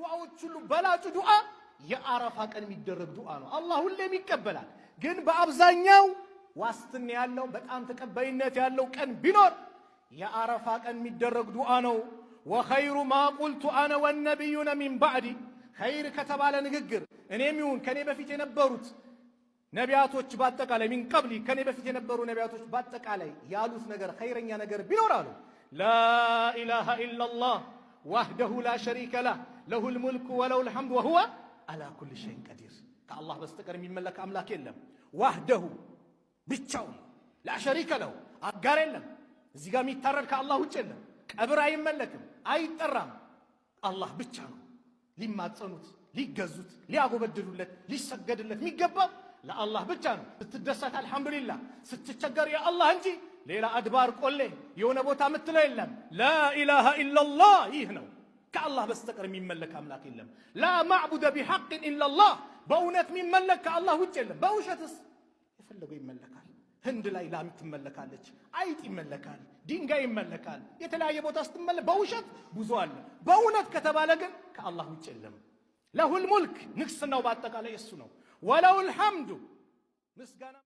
ከዱዓዎች ሁሉ በላጩ ዱዓ የአረፋ ቀን የሚደረግ ዱዓ ነው። አላህ ሁሌም ይቀበላል። ግን በአብዛኛው ዋስትና ያለው፣ በጣም ተቀባይነት ያለው ቀን ቢኖር የአረፋ ቀን የሚደረግ ዱዓ ነው። وخير ما قلت أنا والنبيون من بعدي፣ ኸይር ከተባለ ንግግር እኔም ይሁን ከኔ በፊት የነበሩት ነቢያቶች በአጠቃላይ፣ من قبلي፣ ከኔ በፊት የነበሩ ነቢያቶች በአጠቃላይ ያሉት ነገር፣ ኸይረኛ ነገር ቢኖር አሉ لا إله إلا الله وحده لا شريك له له الملك وله الحمد وهو على كل شيء قدير። ከአላህ በስተቀር የሚመለክ አምላክ የለም። وحده ብቻውን፣ لا شريك له አጋር የለም። እዚህ ጋር የሚታረድ ከአላህ ውጭ የለም። ቀብር አይመለክም፣ አይጠራም። አላህ ብቻ ነው ሊማጸኑት፣ ሊገዙት፣ ሊያጎበድዱለት፣ ሊሰገድለት የሚገባው ለአላህ ብቻ ነው። ስትደሰት አልሐምዱሊላህ፣ ስትቸገር የአላህ እንጂ ሌላ አድባር ቆሌ የሆነ ቦታ የምትለው የለም። لا إله إلا الله ይህ ነው። ከአላህ በስተቀር የሚመለክ አምላክ የለም። لا معبود بحق إلا الله፣ በእውነት የሚመለክ ከአላህ ውጭ የለም። በውሸትስ የፈለገው ይመለካል። ህንድ ላይ ላም ትመለካለች፣ አይጥ ይመለካል፣ ድንጋይ ይመለካል። የተለያየ ቦታ ስትመለክ በውሸት ብዙ አለ። በእውነት ከተባለ ግን ከአላህ ውጭ የለም። له الملك ንግስናው በአጠቃላይ እሱ ነው። وله الحمد ምስጋና